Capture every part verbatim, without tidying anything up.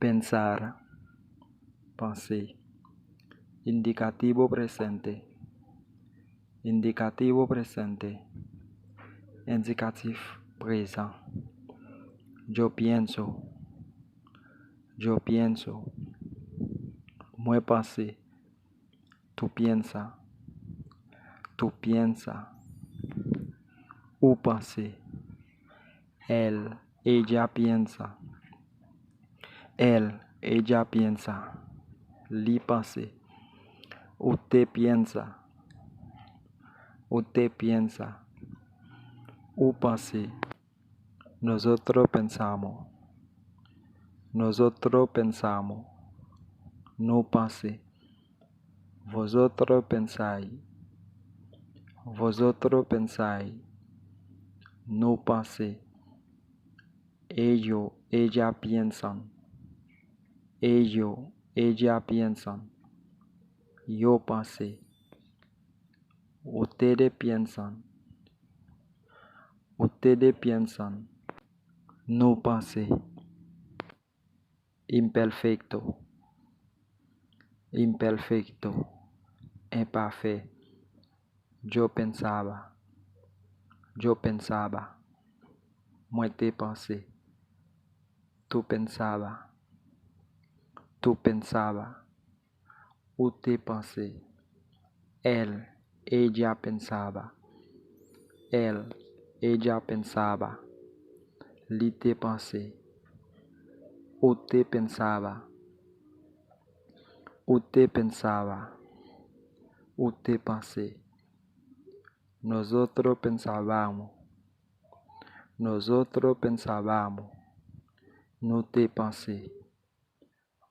Pensar, panse. Indicativo presente. Indicativo presente. Endikatif prezan. Yo pienso. Yo pienso. Mwen panse. Tú piensas. Tú piensas. Ou panse. Él, ella piensa. Él, ella piensa. Li panse. Usted piensa. Usted piensa. Ou panse. Nosotros pensamos. Nosotros pensamos. Nou panse. Vosotros pensáis. Vosotros pensáis. Nou panse. Ellos, ellas piensan. Ellos, ellas piensan. Yo panse. Ustedes piensan. Ustedes piensan. Nou panse. Imperfecto. Imperfecto. Enpafè. Yo pensaba. Yo pensaba. Mwen te panse. Tú pensabas. Tú pensabas. Ou te panse. Él, ella pensaba. Él, ella pensaba. Li te panse. Usted pensaba. Usted pensaba. Ou te panse. Nosotros pensábamos. Nosotros pensábamos. Nou te panse.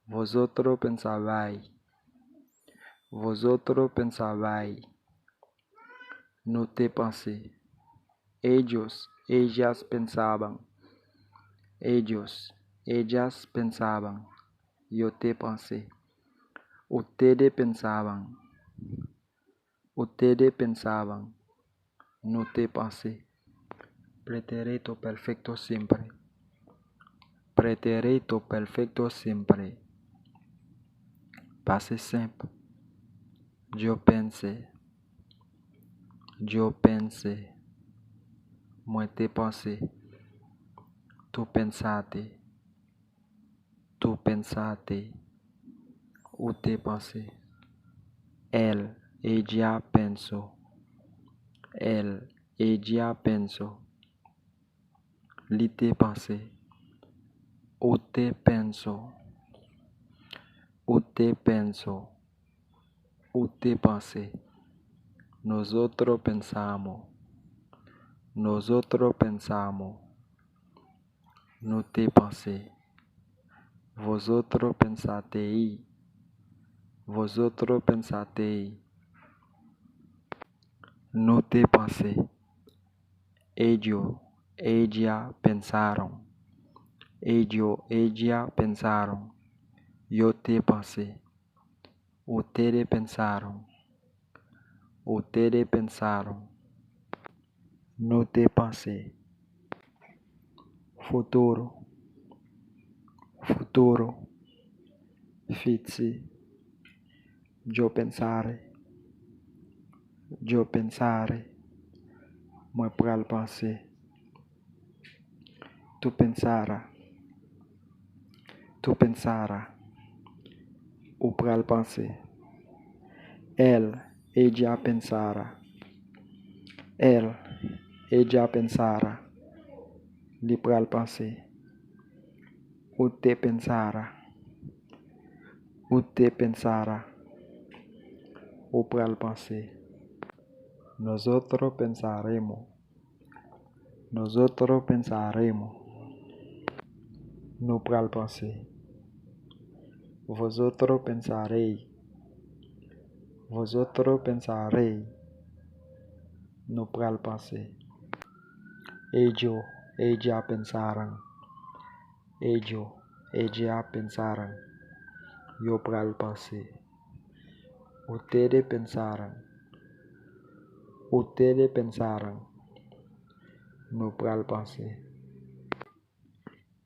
Vosotros pensabais. Vosotros pensabais. Nou te panse. Ellos, ellas pensaban. Ellos, ellas pensaban. Yo te panse. Ustedes pensaban. Ustedes pensaban. Nou te panse. Pretérito perfecto simple. Pretérito perfecto simple. Pase senp. Yo pensé. Yo pensé. Mwen te panse. Tú pensaste. Tú pensaste. Ou te panse. Él, ella pensó. Él, ella pensó. Li te panse. Usted pensó. Usted pensó. Ou te panse. Nosotros pensamos. Nosotros pensamos. Nou te panse. Vosotros pensasteis. Vosotros pensasteis. Nou te panse. Ellos, ellas pensaron. Ellos, ellas pensaron. Yo te panse. Ustedes pensaron. Ustedes pensaron. Nou te panse. Futuro. Futuro. Fiti. Yo pensaré. Yo pensaré. Mwen pral panse. Tú pensarás. Tú pensarás. Ou pral panse. Él, ella pensará. Él, ella pensará. Li pral panse. Usted pensará. Usted pensará. Ou pral panse. Nosotros pensaremos. Nosotros pensaremos. Nou pral panse. Vosotros pensaréis. Vosotros pensaréis. Nou pral panse. Ellos, ellas pensarán. Ellos, ellas pensarán. Yo pral panse. Ustedes pensarán. Ustedes pensarán. Nou pral panse.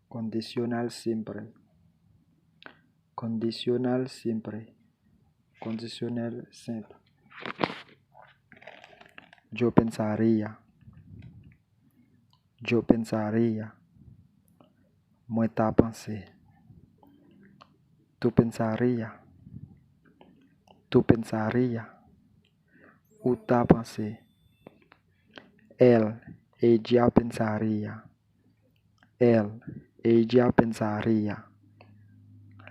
Condicional simple. Condicional simple. Kondisyonèl senp. Yo pensaría. Yo pensaría. Mwen ta panse. Tú pensarías. Tú pensarías. Ou ta panse. Él, ella pensaría. Él, ella pensaría.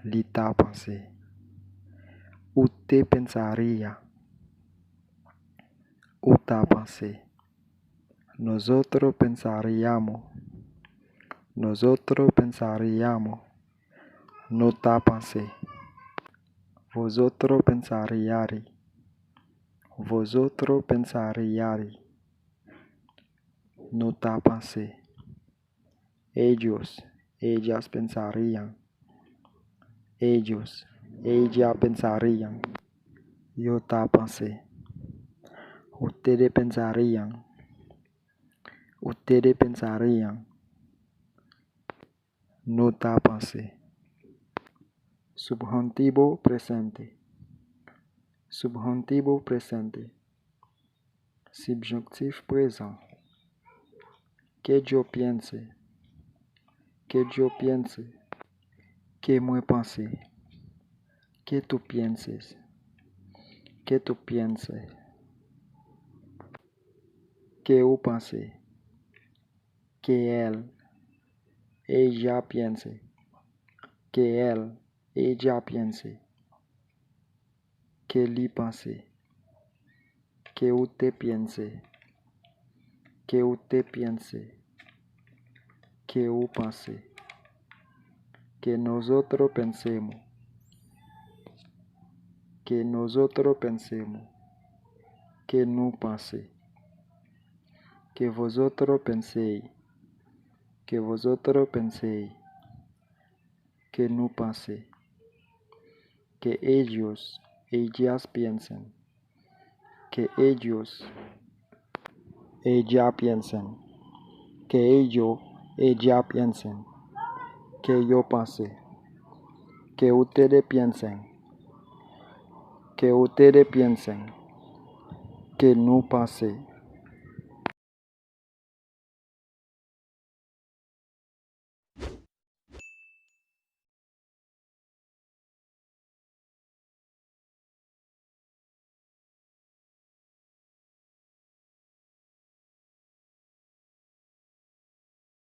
Li ta panse. Usted pensaría. Ou ta panse. Nosotros pensaríamos. Nosotros pensaríamos. Nou ta panse. Vosotros pensaríais. Vosotros pensaríais. Nou ta panse. Ellos, ellas pensarían. Ellos, ellas pensarían. Yo ta panse. Ustedes pensarían. Ustedes pensarían. Nou ta panse. Subjuntivo presente. Subjuntivo presente. Subjonctif présent. Que yo piense. Que yo piense. Ke mwen panse. Que tú pienses. Que tú pienses. Ke ou panse. Que él, ella piense. Que él, ella piense. Ke li panse. Que usted piense. Que usted piense. Ke ou panse. Que nosotros pensemos. Que nosotros pensemos. Ke nou panse. Que vosotros penséis. Que vosotros penséis. Ke nou panse. Que ellos, ellas piensen. Que ellos, ellas piensen. Que ellos, ellas piensen. Ke yo panse. Que ustedes piensen. Que ustedes piensen. Ke nou panse.